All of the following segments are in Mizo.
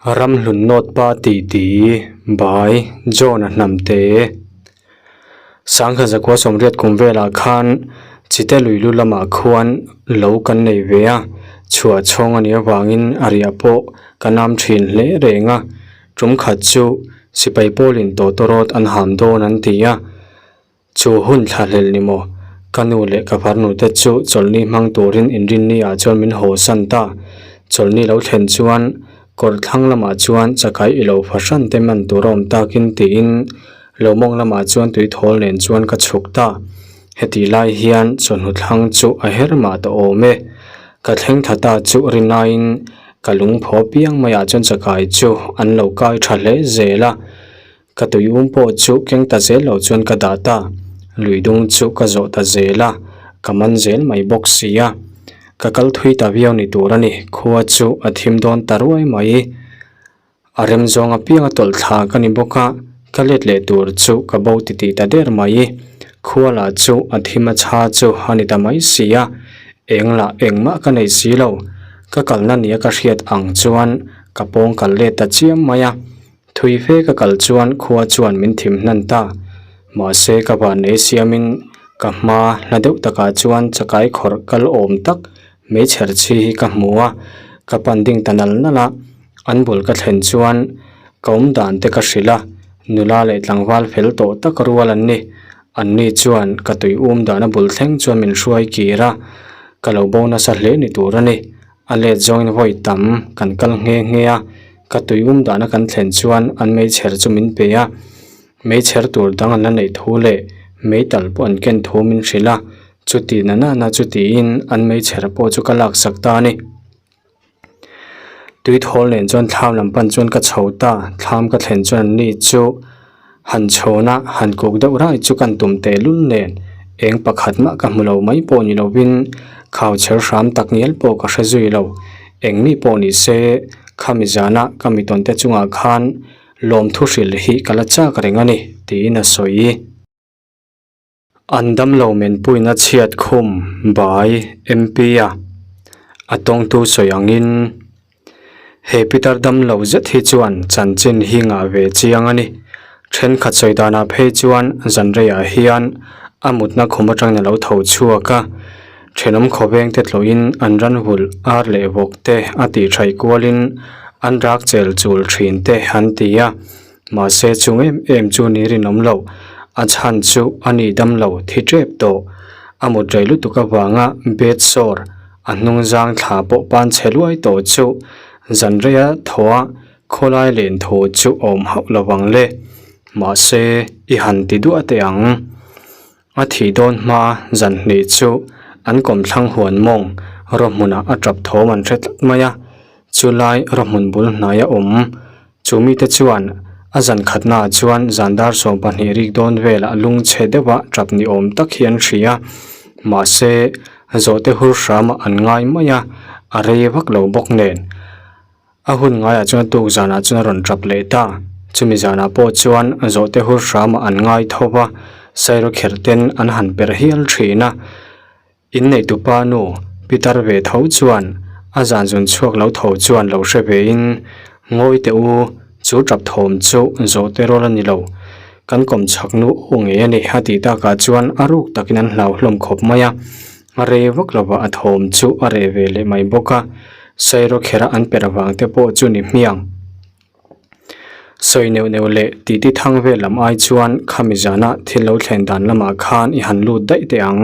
Ramhlun North pa titi by John-a Hnamte. Sangha zakua sawmriat kum velah khan Chite lui lu lamah khuan lo kan nei ve a, chhuah chhawng a nih avangin a riah pawh ka nam thin hle reng a, tum khat chu sipai pawlin tawtawrawt an ham dawn an ti a. Chu hun thlahlel ni maw? Ka nu leh ka farnu te chu chawlhni hmang turin inrinni ah chuan min haw san ta. Chawlhni lo thlen chuan kawr thlang lamah chuan chakai i lo fahran te man tur a awm takin tiin lo mawng lamah chuan tuithawl nen chuan ka chhuk ta. Hetih lai hian chawhnu thlang chu a her mah ta awm e. Ka thleng tha ta chu rinaiin ka lungphaw piang maiah chuan chakai chu an lo kai tha hle zel a. Ka tui um pawh chu keng ta zel lo chuan ka dah ta, lui dung chu ka zawh ta zel a, ka man zel mai bawk si a. Ka kal thui ta viau ni tur a ni, khua chu a thim dawn ta ruai mai. A rem zawng apiang a tawlh thla ka ni bawk a, ka let leh tur chu ka bo titih ta der mai. Khua lah chu a thim a chha chu a ni ta mai si a, eng lah engmah ka nei si lo. Ka kalna nia ka hriat ang chuan ka pawng kal let ta chiam mai a. Thui fe ka kal chuan khua chuan min thim hnan ta. Mahse ka vannei siamin ka hma hla deuh takah chuan chakai khawrh kal awm tak hmeichher chhi hi ka hmu a, ka pan ding ta nal nal a. An bul ka thlen chuan ka awm dan te ka hrilh a, nula leh tlangval fel tawh tak rual an ni. Anni chuan ka tui um dahna bul thleng chuan min hruai kir a, ka lo bo nasa hle ni tur a ni. A let zawngin vawi tam kan kal nghe nghe a, ka tui um dahna kan thlen chuan an meichher chu min pe a, meichher tur dang an la neih thu leh meital pawh an ken thu min hrilh a, chuti na nana chu tiin an meichher pawh chu ka laksak ta a ni. Tui thawl nen chuan thlam lam pan chuan ka chho ta, thlam ka thlen chuan an ni chu han chhawn a, han kuk deuh rai chu kan tum tehlul nen eng pakhat mah ka hmu lo mai pawh ni lovin khau chher hram tak ngial pawh ka hre zui lo. Eng mi pawh ni se khami zana ka mi tawnte chungah khan lawmthu hrilh hi ka la chak reng a ni tiin a sawi. An damlo menpuina chhiat khum bai MP a a tawngtu sawi angin he pitar damlo zet hi chuan chanchin hi ngah ve chiang a ni. Thenkhat sawi danah phei chuan zanreiah hian a mutna khum atangin a lo tho chhuak a, thenawm khawveng te tlawhin an ran vulh ar leh vawk te a tih thaih kualin an rak chel chul thin te an ti a. Mahse chung em em chu ni rinawm lo, a chhan chu a nih dam lo thi tep tawh. A mut rei lutuk avanga bed sore a hnung zang thla pawh pan chhe luai tawh chu zan reia thaw a khawlai len thu chu awm hauh lo vang le. Mahse i han ti duah teh ang. A thih dawn hma zan hnih chu an kawmthlang huan mawng rawhmunah a tap thawm an hre tlat mai a, chulai rawhmun bul hnaia awm chu mite chuan a zan khatnaah chuan zan dar 12 rik dawn velah lung chhe deuha tap ni awm tak hi an hria a, mahse zawhte hur hramah an ngai mai a, a rei vak lo bawk nen. A hun ngaiah chuan tuk zanah chuan a rawn tap leh ta. Chumi zanah pawh chuan zawhte hur hramah an ngai tho va, Sairo kherh ten an han perh hial thin a. Inneihtupa nu Pitar ve tho chuan a zan zun chhuak lo tho chuan lo hre vein, Ngawi teh u, chu tap thawm chu zawhte rual a ni lo. Kan kawm chhak nu u ngei a ni a tih takah chuan a ruk takin an hlau hlawm khawp mai a. A rei vak lova a thawm chu a reh ve leh mai bawk a, Sairo khera an per avang te pawh chu ni hmiang. Sawi neuh neuh leh titi thang vel lam ai chuan khami zana thil lo thlen dan lamah khan i han lut daih teh ang.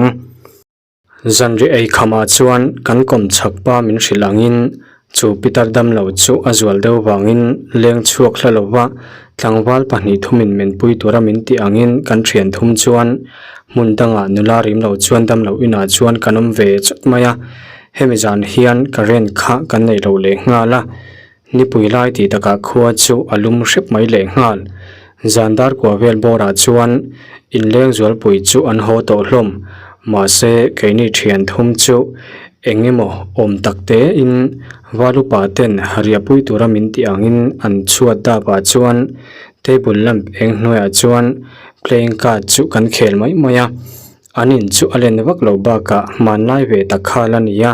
Zanri ei khamah chuan kan kawm chhak pa min hrilh angin Chu pitar damlo chu a zual deuh vangin leng chhuak hla lova tlangval pahnih thumin menpui tura min tih angin kan thian thum chuan hmun dangah nula rim lo chuan damlo inah chuan kan awm ve chawt mai a, hemi zan hian current kha kan neih loh leh nghal a, nipui lai tih takah khua chu a lum hrep mai leh nghal. Zan dar kua vel bawrah chuan inleng zualpui chu an haw tawh hlawm, mahse keini thian thum chu eng emaw awm tak te in valupa ten riahpui tura min tih angin an chhuat dap ah chuan table lamp eng hnuaiah chuan playing card chu kan khel mai mai a, an in chu a len vak lo bakah hmanlai ve tak kha la ni a,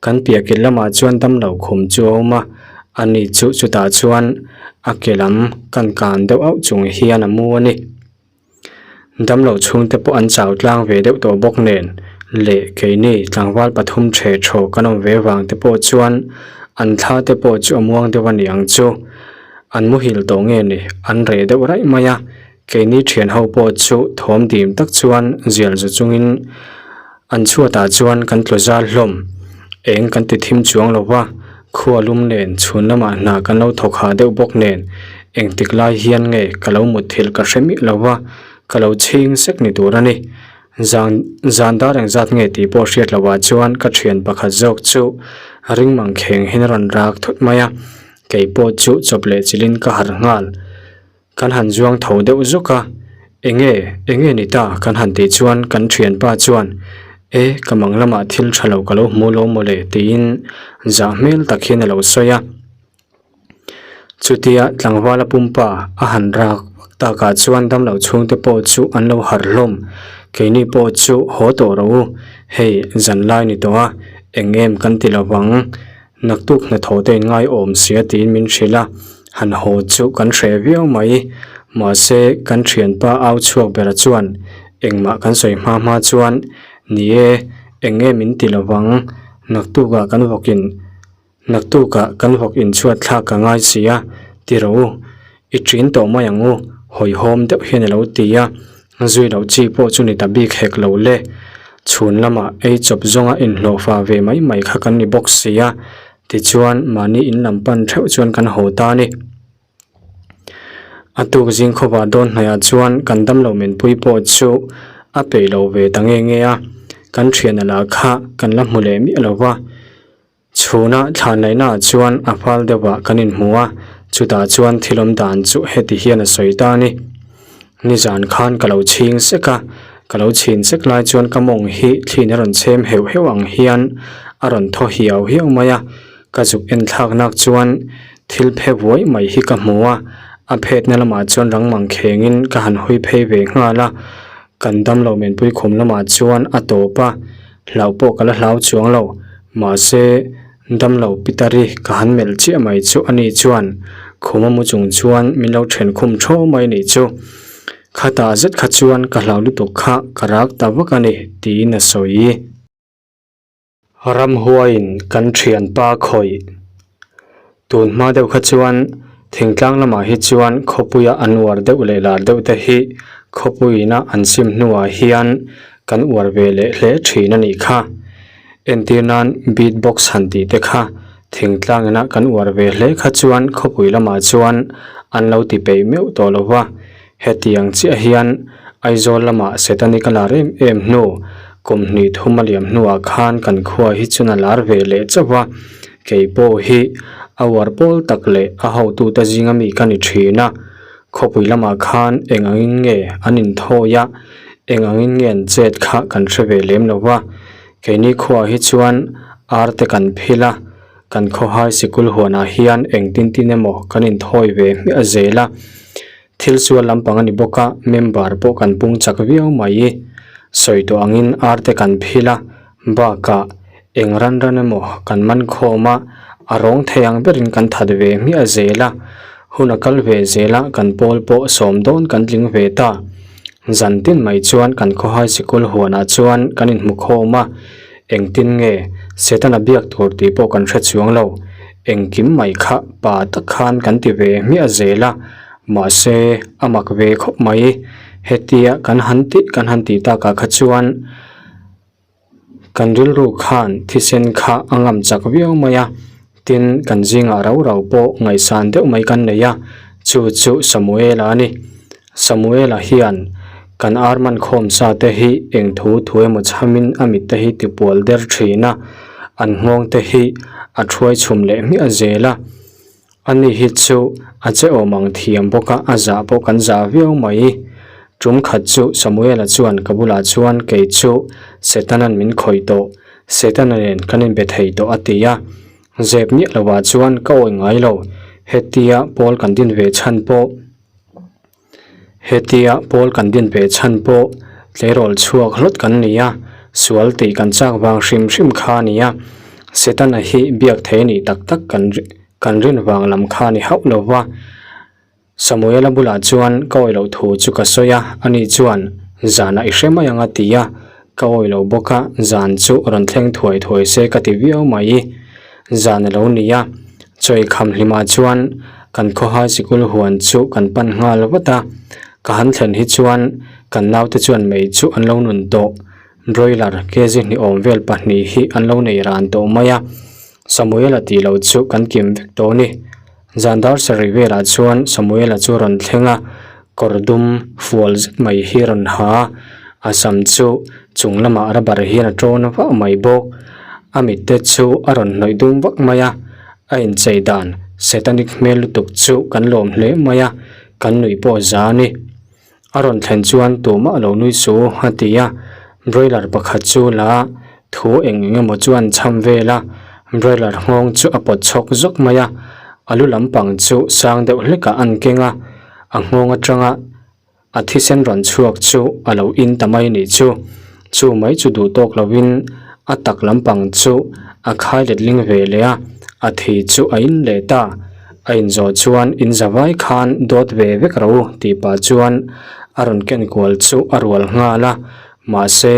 kan piah kil lamah chuan damlo khum chu a awm a. Ani chu chutah chuan a ke lam kan kan deuh auh chung hian a mu a ni. Damloh chhungte pawh an chau tlang ve deuh tawh bawk nen leh keini tlangval pathum ṭhe ṭhaw kan awm ve vang te pawh chuan an thla te pawh chu a muang deuh a ni ang chu. An muhil tawh nge ni an reh deuh raih mai a, keini ṭhian ho pawh chu thawm dim tak chuan zial zu chungin an chhuatah chuan kan tlu zal hlawm. Eng kan ti thim chuang lo va, khua lum nen chhun lamah hna kan lo thawk hah deuh bawk nen engtik lai hian nge ka lo mutthilh ka hre miah lo va, ka lo chhing sek ni tur a ni. Zan zan dar engzat nge tih pawh hriat lohah chuan ka thian pakhat zawk chu ring mang kheng hian a rawn rak thut mai a, kei pawh chu chawp leh chilhin ka harh nghal. Kan han zuang tho deuh zuk a, Enge, enge ni ta? kan han tih chuan kan thianpa chuan, E, ka mang lamah thil tha lo ka lo hmu lo mawle tiin zah hmel tak hian a lo sawi a. Chutia tlangvala pumpa a han rak vak takah chuan damloh chhungte pawh chu an lo harh hlawm, keini pawh chu haw tawh rawh u, hei zanlai ni tawh a, eng em kan ti lo vang. Naktuk hnathawh te in ngaiawm sia tiin min hrilh a, han haw chu kan hreh viau mai. Mahse, kan thianpa au chhuak bera chuan engmah kan sawi hma hma chuan, Ni e, eng nge min ti lovang, naktukah kan vawk in, naktukah kan vawk inchhuat thlak ka ngai sia, ti rawh u, i ṭin tawh mai ang u, hawihhawm deuh hian a lo ti a. Zui loh chi pawh chu ni ta bik hek lo le. Chhun lamah ei chawp zawnga inhlawhfa ve mai mai kha kan ni bawk si a, tichuan mahni in lam pan theuh chuan kan haw ta a ni. A tuk zing khawpah dawn hnaihah chuan kan damlo menpui pawh chu a peih lo ve ta nge nge a, kan thian a lah kha kan la hmu leh miah lo va. Chhuna thlan laihnaah chuan a fal deuhah kan inhmu a, chutah chuan thil awm dan chu heti hian a sawi ta a ni. Nizan khan ka lo chhing sek a, ka lo chhin sek lai chuan ka mawng hi thliin a rawn chhem heuh heuh ang hian a rawn thaw hiau hiau mai a, ka zuk en thlak nak chuan thil phe vuai mai hi ka hmu a, a phetna lamah chuan rang mang khengin ka han hawi phei ve nghal a, kan damlo menpui khum lamah chuan a tawp a. Hlau pawh ka la hlau chuang lo, mahse damlo Pitari ka han melh chiah mai chu ani chuan khuma mu chung chuan min lo then khum thaw mai nih chu. Khatah zet kha chuan ka hlau lutuk kha ka rak ta vak a ni tiin a sawi. Ramhuaiin kan thianpa khawih. Tun hma deuh kha chuan thingtlang lamah hi chuan khawpuia an uar deuh leh lar deuh te hi khawpuiina an sim hnuah hian kan uar ve leh hle thin a nih kha. Entir nan beat box han tih te kha thingtlang ina kan uar ve hle kha chuan khawpui lamah chuan an lo ti peih meuh tawh lo va. Hetiang chiah hian Aizawl lamah Setanic a lar em em hnu, kum hnih thum a liam hnuah khan kan khua hi chun a lar ve leh chauh a, kei pawh hi a uar pawl tak leh a hotute zinga mi ka ni thin a, khawpui lamah khan eng angin nge an inthawi a, eng angin nge an chet kha kan hre ve lem lo va, keini khuaah hi chuan ar te kan phil a, kan khawhai sikul huanah hian engtin tin emaw kan inthawi ve hmiah zel a. Thil sual lampang a ni bawk a, member pawh kan pung chak viau mai. Sawi tawh angin ar te kan phil a, bakah eng ran ran emaw kan man khawm a, a rawng thei ang berin kan that ve hmiah zel a. Hun a kal ve zel a, kan pawl pawh sawm dawn kan tling ve ta. Zan tin mai chuan kan khawhai sikul huanah chuan kan inhmu khawm a, engtin nge Setana biak tur tih pawh kan hre chuang lo. Engkim mai kha pa tak khan kan ti ve hmiah zel a, mahse a mak ve khawp mai. Hetia kan han tih kan han tih takah kha chuan kan rilru khan thisen kha a ngam chak viau mai a, tin kan zingah rau rau pawh ngaihsan deuh mai kan nei a, chu chu Samuela a ni. Samuela hian kan ar man khawm sa te hi eng thu thu emaw chhamin a mit te hi tipual der thin a, an nghawng te hi a thuai chhum leh hmiah zel a. Ani hi chu a che awm ang thiam bawk a, a zah pawh kan zah viau mai. Tum khat chu Samuela chuan ka bulah chuan kei chu Setanan min khawih tawh, Setana nen kan inbe thei tawh a ti a. Zep miah lovah chuan ka awih ngai lo, hetia pawl kan din ve chhan pawh. Hetia pawl kan din ve chhan pawh tleirawl chhuak hlawt kan ni a, sual tih kan chak vang hrim hrim kha a ni a. Setana hi biak thei a nih tak tak kan. Kan rin vang lam kha ni hauh lo va. Samuela bulah chuan ka awih loh thu chu ka sawi a, ani chuan zanah i hre mai ang a ti a, ka awih lo bawk a, zan chu rawn thleng thuai thuai se ka ti viau mai. Zan a lo ni a, chawi kham hlimah chuan kan khawhai sikul huan chu kan pan nghal vat a, ka han thlen hi chuan kan naute chuan mei chu an lo nun tawh, broiler kg hnih awm vel pahnih hi an lo nei ran tawh mai a, Samuela tih loh chu kan kim vek tawh a ni. Zan dar sarih velah chuan Samuela chu rawn thleng a, kawr dum fual zet mai hi rawn ha a, a sam chu chung lamah rubber hian a tawn vah mai bawk. A mitte chu a rawn hnawih dum vak mai a, a inchei dan satanic hmel lutuk chu kan lawm hle mai a, kan nuih pawh za a ni. A rawn thlen chuan tumah a lo nui su a ti a, broiler pakhat chu la thu eng eng emaw chuan cham vel a, broiler nghawng chu a pawt chhawk zawk mai a, a lu lampang chu sang deuh hlekah an keng a, a nghawng atanga a thisen rawn chhuak chu a lo in ta mai nih chu, chu mai chu duh tawk lovin a tak lampang chu a khai letling ve leh a, a thi chu a in leh ta. A inzawh chuan in zavai khan dawt ve vek ro tih pah chuan a rawn ken kual chu a rual nghal a, mahse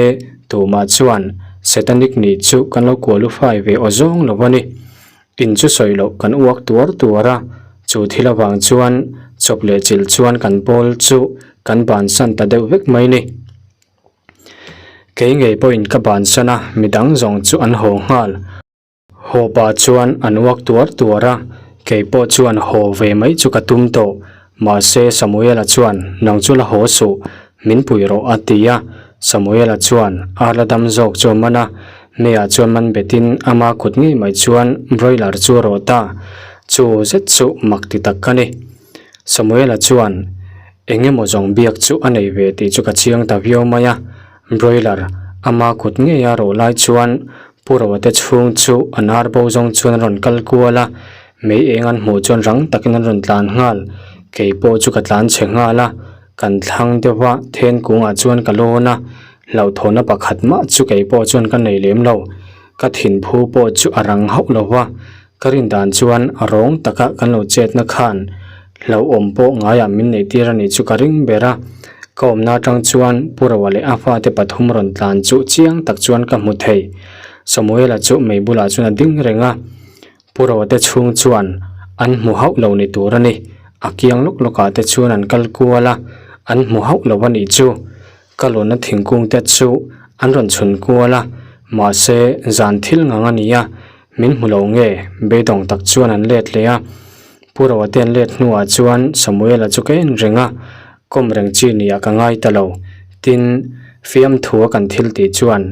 tumah chuan Satanic nih chu kan lo qualify ve aw zawng lo a ni. In chu sawi loh kan uak tuar tuar a, chu thil avang chuan chawp leh chilh chuan kan pawl chu kan bansan ta deuh vek mai ni. Kei ngei pawhin ka bansan a, midang zawng chu an haw nghal. Haw pah chuan an uak tuar tuar a, kei pawh chuan haw ve mai chu ka tum tawh. Mahse Samuela chuan, Nang chu la haw suh, min pui rawh a ti a. Samuela chuan ar la dam zawk chu a man a, Meiah chuan man betin ama kut ngei mai chuan broiler chu a rawh ta. Chu zet chu mak ti tak ka ni. Samuela chuan eng emaw zawng biak chu a nei ve tih chu ka chiang ta viau mai a, broiler ama kut ngeia rawh lai chuan Pu Roa te chhung chu an ar bo zawng chuan an rawn kal kual a, mei eng an hmuh chuan rang takin an rawn tlan nghal. Kei pawh chu ka tlan chhe nghal a, kan thlang deuh a, then kungah chuan ka lawn a, hlauhthawhna pakhat mah chu kei pawh chuan ka nei lem lo. Ka thinphu pawh chu a rang hauh lo va, ka rin dan chuan a rawng taka kan lo chetna khan hlauhawm pawh ngaiah min neih tir a nih chu ka ring ber a. Ka awmna atang chuan Pu Roa leh a fate pathum rawn tlan chu chiang tak chuan ka hmu thei. Samuela chu mei bulah chuan a ding reng a, Pu Roa te chhung chuan an hmu hauh lo ni tur a ni. A kiang lawk lawkah te chuan an kal kual a, an hmu hauh lo a nih chu. Ka lawnna thingkung te chu an rawn chhun kual a, mahse zan thil ngang a ni a, min hmu lo nge beidawng tak chuan an let leh a. Pu Roa te an let hnuah chuan Samuela chu ka en reng a, kawm reng chi nia ka ngai ta lo. Tin, fiamthua kan thil tih chuan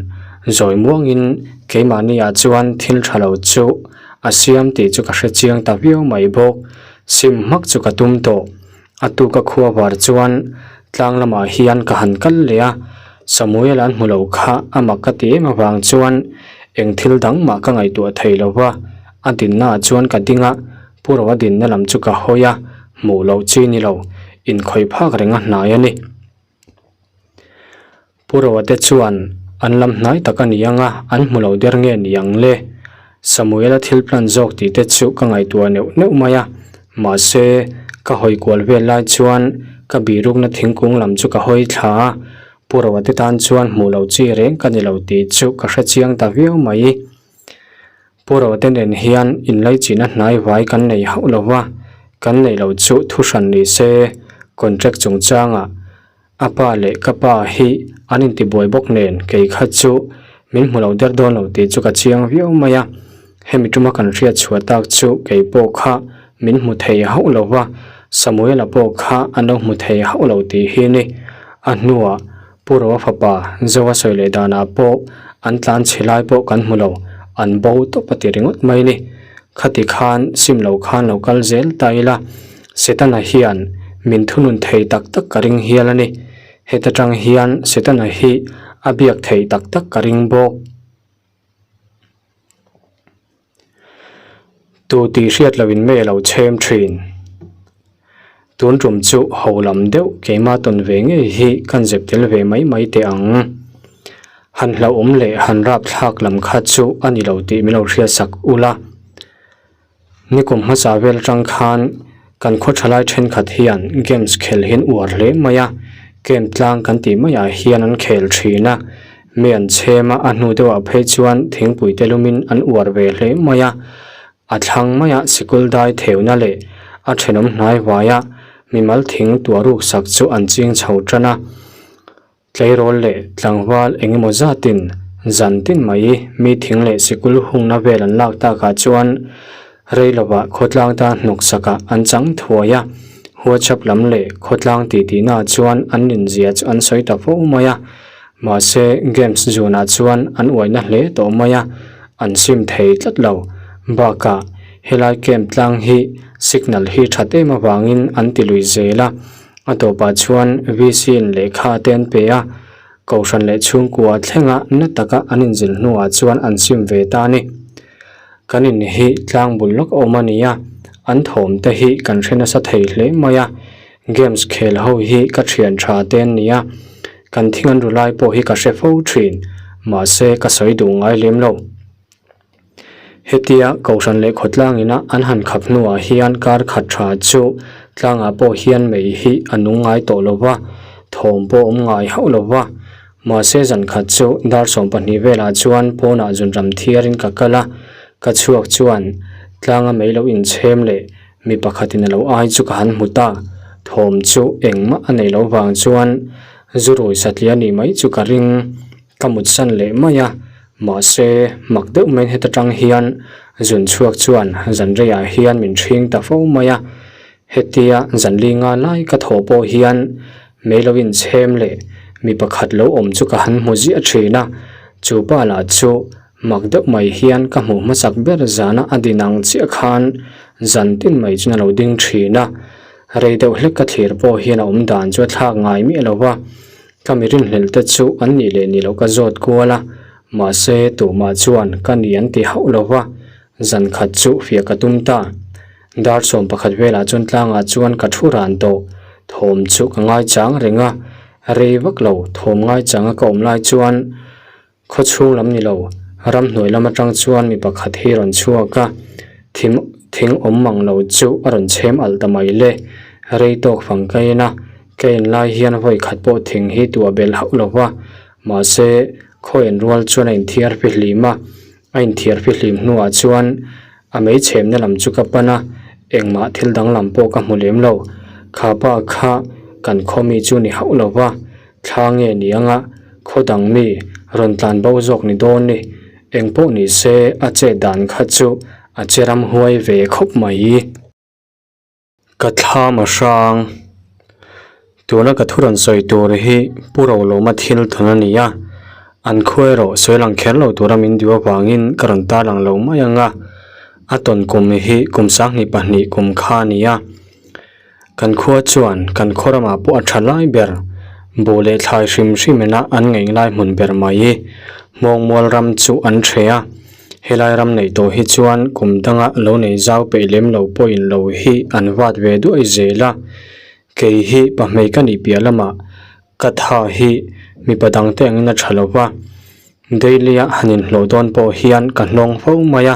zawi muangin keimahniah chuan thil tha lo chu a siam tih chu ka hre chiang ta viau mai bawk. Sim hmak chu ka tum tawh. A tuka khua var chuan tlang lamah hian ka han kal leh a, Samuel an hmu lo kha a mak ka ti em avang chuan eng thil dang mah ka ngaihtuah thei lo va, a dinna ah chuan ka ding a, Pu Roa dinna lam chu ka hawi a, hmuh loh chi ni lo, inkhawih phak reng a hnai a ni. Pu Roa te chuan an lam hnai tak a ni ang a, an hmu lo der nge ni ang le? Samuela thil plan zawk tih te chu ka ngaihtuah neuh neuh mai a, mahse ka hawi kual vel lai chuan ka birukna thingkung lam chu ka hawi thla a, Pu Roa te tan chuan hmuh loh chi reng ka ni lo tih chu ka hre chiang ta viau mai. Pu Roa te nen hian inlaichinna hnai vai kan nei hauh lo va, kan neih loh chu thu hran ni se, contract chungchangah A pa leh ka pa hi an intibuai bawk nen kei kha chu min hmu lo der dawn lo tih chu ka chiang viau mai a, hemi tuma kan hriat chhuah tak chu kei pawh kha min hmu thei hauh lo va, Samuela pawh kha an lo hmu thei hauh lo tih hi ni. A hnuah Pu Roa fapa Zoa sawi leh danah pawh an tlan chhe lai pawh kan hmu lo, an bo tawp a ti ringawt mai ni. Khati khan sim lo khan lo kal zel ta ila. Setana hian min thunun thei tak tak ka ring hial a ni. Heta tang hian Setana hi a biak thei tak tak ka ring bawk. Tu tih hriat loin mei a lo chhem thin. Tun tum chu ho lam deuh keimah tawn ve ngei hi kan zep tel ve mai mai teh ang. Han hlauhawm leh han rapthlak lam kha chu a ni lo tih min lo hriatsak ula. Nikum hmasa vel atang khan kan khaw thalai thenkhat hian games khel hi an uar hle mai a, game tlang kan tih maiah hian an khel thin a, mi an chhem a, a hnu deuhah phei chuan thingpui te lumin an uar ve hle mai a, a thlang maiah sikul dai theuna leh a thenawm hnai vaia mimal thing tuah ruk sak chu an ching chho tan a. Tleirawl leh tlangval eng emaw zatin zan tin mai mi thing leh sikul hungna vel an lak takah chuan rei lovah khawtlang tan hnawk sakah an chang thuai a, WhatsApp lam leh khawtlang titihna chuan an ninzia chu an sawi ta fo mai a, mahse games zunah chuan an uaina hle tawh mai a, an sim thei tlat lo. Bakah helai camp tlang hi signal hi that em avangin an ti lui zel a. A tawpah chuan VC in lehkha te an pe a, Kohhran leh chhungkua thlenga na taka an inzil hnuah chuan an sim ve ta a ni. Kan in hi tlang bul lawk awm a ni a, an thawm te hi kan hre nasa thei hle mai a, games khel ho hi ka thian tha te an ni a, kan thing an ru lai pawh hi ka hre fo thin, mahse ka sawi duh ngai lem lo. Hetia Kohhran leh khawtlang ina an han khap hnuah hian kar khat tha chu tlangah pawh hian mei hi a nung ngai tawh lo va, thawm pawh awm ngai hauh lo va. Mahse zan khat chu dar 12 velah chuan pawnah zunram thiarin ka kal a, ka chhuak chuan tlanga mei lo inchhem leh mi pakhatin a lo ai chu ka han hmu ta. Thawm chu engmah a nei lo vang chuan zu rui satliah nih mai chu ka ring. Ka mutsan leh mai a, mahse mak deuh maiin heta tang hian zun chhuak chuan zan reiah hian min ṭhing ta fo mai a. Hetia zan li nga lai ka thawh pawh hian mei lo inchhem leh mi pakhat lo awm chu ka han hmu ziah ṭhin a, chu pa lah chu mak deuh mai hian ka hmuh hmasak ber zana a din ang chiah khan zan tin mai chuan a lo ding ṭhin a. Rei deuh hlek ka thlir pawh hian a awm dan chu a thlak ngai miah lo va. Ka mi rinhlelh te chu an nih leh nih loh ka zawt kual a, mahse tumah chuan ka ni an ti hauh lo va, zan khat chu fiah ka tum ta. Dar 11 velah chuan tlangah chuan ka thu ran tawh, thawm chu ka ngaichang reng a, rei vak lo thawm ngaichanga ka awm lai chuan Khaw chhung lam ni lo, ramhnuai lam atang chuan mi pakhat hi rawn chhuak a, thim thing awm mang lo chu a rawn chhem alh ta mai le. Rei tawk fang ka en a, ka en lai hian vawi khat pawh thing hi tuah belh hauh lo va, mahse khaw en rual chuan a inthiar fihlim a, a inthiar fihlim hnuah chuan A mei chhemna lam chu ka pan a, engmah thil danglam pawh ka hmu lem lo. Kha pa kha kan khaw mi chu ni hauh lo va, thla nge ni anga khaw dang mi rawn tlan bo zawk ni dawn ni. Eng pawh ni se a chet dan kha chu a che ram huai ve khawp mai. Ka thlam a hrang. Tuna ka thu rawn sawi tur hi Pu Rolawma thil thawn a ni a, an khua erawh sawi lang kher lo tura min duh avangin ka rawn tar lang lo mai ang a, a tawn kum hi kum 22 kum kha a ni a. Kan khua chuan kan khaw ramah pawh a tha lai ber, buh leh thlai hrim hrim ina an ngaih lai hmun ber mai, Hmawngmual ram chu an ṭhe a. Helai ram neih tawh hi chuan kum danga lo nei zau peih lem lo pawhin lo hi an vat ve duai zel a, kei hi pahmei ka nih piah lamah ka tha hi mipa dangte angin a tha lo va, daily a han inhlawh dawn pawh hian ka hnawng fo mai a,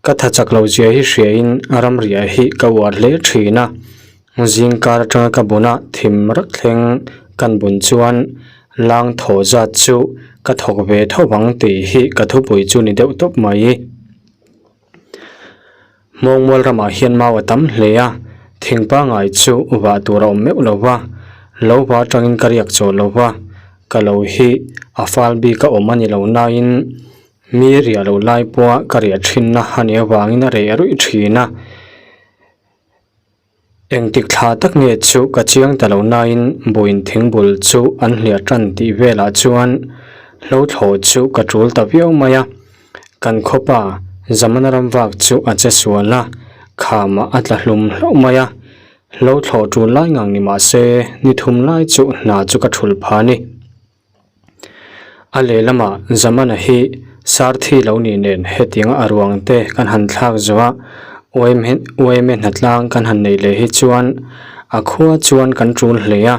ka tha chak lo zia hi hriain ramriah hi ka uar hle thin a. Zing kar atanga ka bun a thim rak thleng kan bun chuan lang thaw zat chu ka thawk ve tho vang tih hi ka thupui chu ni deuh tawp mai. Hmawngmual ramah hian mau a tam hle a, thing pangngai chu vah tur a awm meuh lo va, lo va atangin ka riak chawl lo va, ka lo hi a fal bik a awm a ni lo nain mi riah loh lai pawha ka riah thinna a nih avangin a reh ruih thin a. Engtik thla tak nge chu ka chiang ta lo nain buin thingbul chu an hliah tan tih velah chuan hlothlawh chu ka tul ta viau mai a. Kan khawpa Zamana ram vak chu a che sual a, khamah a tla hlum hlauh mai a. Hlothlawh tul lai ngang ni mah se ni thum lai chu hna chu ka thul pha a ni. A lehlamah Zamana hi Sarthi lo nih nen hetianga a ruang te kan han thlak zawh a, UMA hnatlang kan han neih leh hi chuan a khua chuan kan tul hle a.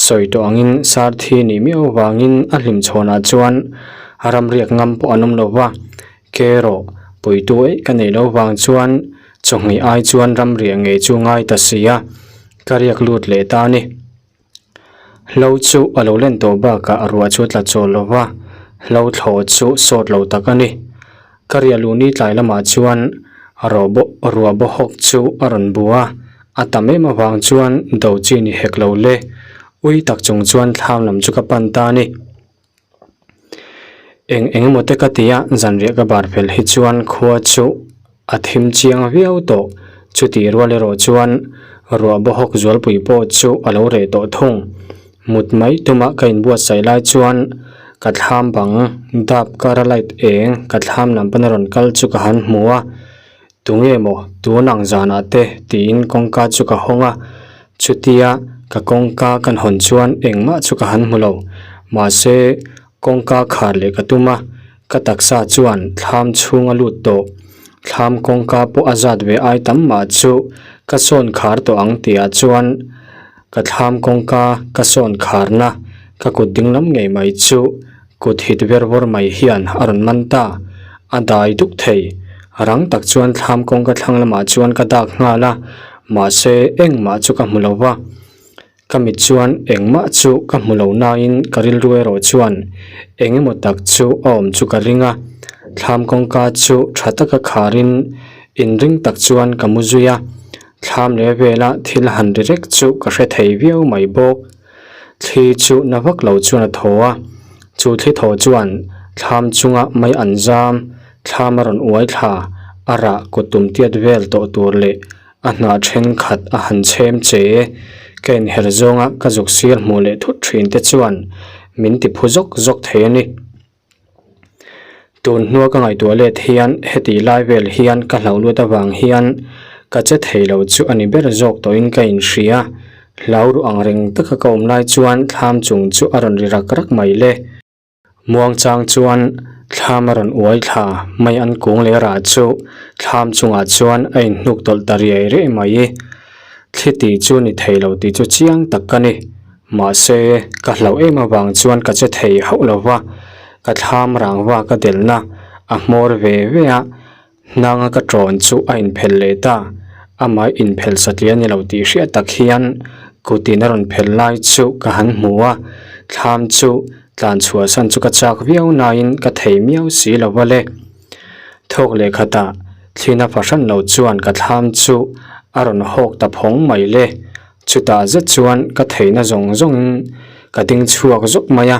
Sawi tawh angin Sarthi nih miau vangin a hlimchhawnah chuan ramriak ngam pawh an awm lo va, ke erawh puitu eih ka neih loh vang chuan. Chawhmeh ai chuan ramriah ngei chu ngai ta si a, ka riak lut leh ta a ni. Hlo chu a lo len tawh bakah ruah chu a tla chawl lo va, hlo thlawh chu sawt lo tak a ni. Ka riah luh ni tlai lamah chuan ruah bawhawk chu a rawn bu a, a tam em avang chuan do chi ni hek lo le. Ui tak chung chuan thlam lam chu ka pan ta a ni. Eng eng emaw te ka ti a, zanriah ka bar fel hi chuan khua chu a thim chiang viau tawh. Chutih rual erawh chuan ruah bawhawk zualpui pawh chu a lo reh tawh thung. Mut mai tuma ka inbuatsaih lai chuan ka thlam bang dap kara light eng ka thlam lam pana rawn kal chu ka han hmu a. Tunge maw tun ang zanah te tiin kawngka chu ka hawng a, chutia ka kawngka kan hawn chuan engmah chu ka han hmu lo. Mahse kawngka khar leh ka tum a, ka taksa chuan thlam chhung a lut tawh. Thlam kawngka pawh a zat ve ai tam mah chu ka sawn khar tawh ang tihah chuan ka thlam kawngka ka sawn kharna ka kut dinglam ngei mai chu Kut hit ver vawr mai hian a rawn man ta, a dai duk thei. Rang tak chuan thlam kawngka thlang lamah chuan ka dak nghal a, mahse engmah chu ka hmu lo va. Ka mit chuan engmah chu ka hmu lo nain ka rilru erawh chuan eng emaw tak chu a awm chu ka ring a. Thlam kawngka chu tha taka kharin inring tak chuan ka mu zui a, thlam leh vela thil han ri rek chu ka hre thei viau mai bawk. Thli chu na vak lo chuan a thaw a, chu thli thaw chuan thlam chunga mai an zam, thlam a rawn uai thla, a rah kut tum tiat vel tawh tur leh a hnah thenkhat a han chhem che. Ka inher zawnga ka zuk sir hmuh leh thut thin te chuan min ti phu zawk zawk thei a ni. Tun hnua ka ngaihtuah let hian heti lai vel hian ka hlau lut avang hian ka che thei lo chu a ni ber zawk tawhin ka inhria. Hlau ruh ang reng taka ka awm lai chuan thlam chung chu a rawn ri rak rak mai le. Muangchang chuan thlam a rawn uai thla mai an kung leh rah chu thlam chungah chuan a inhnuk tawlh ta riai riai mai. Thli tih chu ni thei lo tih chu chiang tak ka ni. Mahse, ka hlauh em avang chuan ka che thei hauh lo va, ka thlam rangva ka delhna a hmawr ve ve a, hnanga ka tawn chu a inphelh leh ta. Amah inphelh satliah a ni lo tih hriat tak hian kutin a rawn phelh lai chu ka han hmu a, thlam chu tlan chhuahsan chu ka chak viau nain ka thei miau si lo va le. Thawk leh khatah thlina fahran lo chuan ka thlam chu a rawn hawk ta phawng mai le. Chutah zet chuan ka theihna zawng zawngin ka ding chhuak zawk mai a,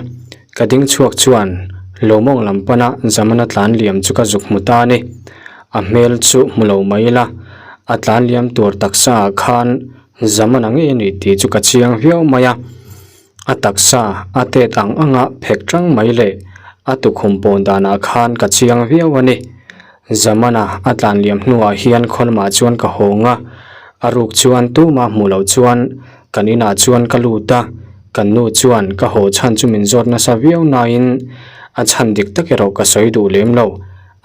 ka ding chhuak chuan Lawmawng lam pana Zamana tlan liam chu ka zuk hmu ta a ni. A hmel chu hmu lo mai ila, a tlan liam tur taksa ah khan Zamana ngei a ni tih chu ka chiang viau mai a. A taksa a tet ang anga phek tang mai leh a tukhum pawn danah khan ka chiang viau a ni. Zamana a tlan liam hnuah hian khawnamah chuan ka hawng a, a ruk chuan tumah hmuh loh chuan kan inah chuan ka lut a, kan nu chuan ka haw chhan chu min zawt nasa viau nain a chhan dik tak erawh ka sawi duh lem lo.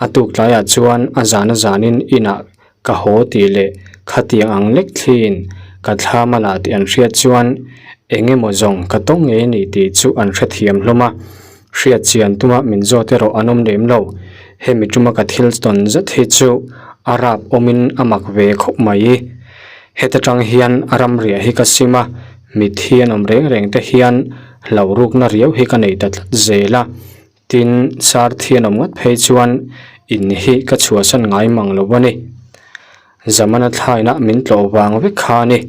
A tuk tlaiah chuan a zan a zanin inah ka haw tih leh khatiang ang lek thliin ka thlam a lah tih an hriat chuan eng emaw zawng ka tawng ngei a ni tih chu an hrethiam hlawm a, hriat chian tuma min zawt erawh an awm lem lo. Hemi tuma ka thil tawn zet hi chu a rap awmin a mak ve khawp mai. Heta tang hian a ramriah hi ka sim a, mitthi an awm reng reng te hian hlauhrukna riau hi ka nei ta tlat zel a. Tin, sar thianawm ngat phei chuan in hi ka chhuahsan ngai mang lo a ni. Zamana thlaina min tlawh vang vek kha a ni.